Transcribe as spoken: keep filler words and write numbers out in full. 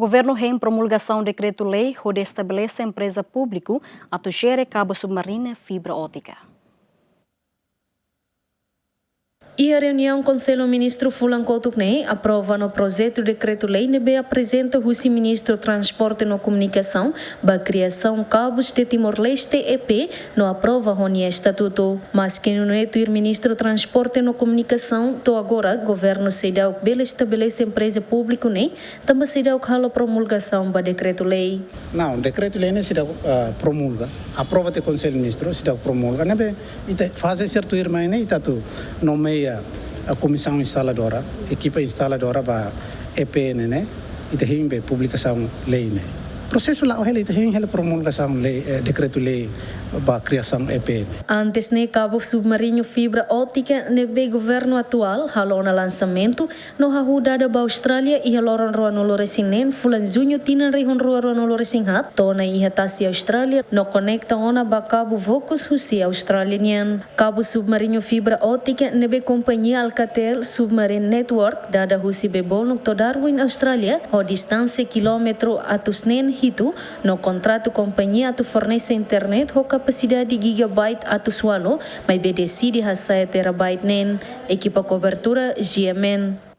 Governu hein promulgasaun dekretu-lei hodi estabelese empreza públiku atu jere kabu submarina fibra ótika. Iha reuniaun Konsellu Ministru fulan kotuk ne'e aprova no projetu dekretu-lei ne'ebé aprezenta husi Ministru Transporte no Komunikasaun ba kriasaun Kabus de Timor-Leste, E P, no aprova ho nia estatutu. Maski nune'e tuir Ministru Transporte no Komunikasaun, to'o agora governu seidauk bele estabelese empreza públiku ne'e, tanba seidauk halo promulgasaun ba dekretu-lei. Não, dekretu-lei ne'e seidauk, ah, promulga. Aprova tiha Konsellu Ministru, seidauk promulga. Ne'ebé ita faze sira tuirmai ne'e, ita atu nomeia, ah, komisaun instaladora, ekipa instaladora ba E P ne'e, ne'e, ita hein be publikasaun lei ne'e. Prosesu la'o hela, ita hein hela promulgasaun lei, eh, dekretu-lei ba kriasaun E P ne'e. Antes ne'e, kabu submarinu fibra ótika ne'ebé governu atuál halo ona lansamentu no hahú dada ba Austrália iha loron ruanulu-resin-neen fulan Juñu tinan rihun rua ruanulu-resin-haat, to'o ona iha tasi Austrália no konekta ona ba kabu Vocus husi Austrália nian. Kabu submarinu fibra ótika ne'ebé kompañia Alcatel Submarine Network dada husi Bebonuk to'o Darwin, Austrália, ho distánsia kilómetru atus neen hitu, no kontratu kompañia atu fornese internet ho kapasidade gigabyte atus ualu, maibé deside hasa'e terabyte neen. Ekipa kobertura G M N.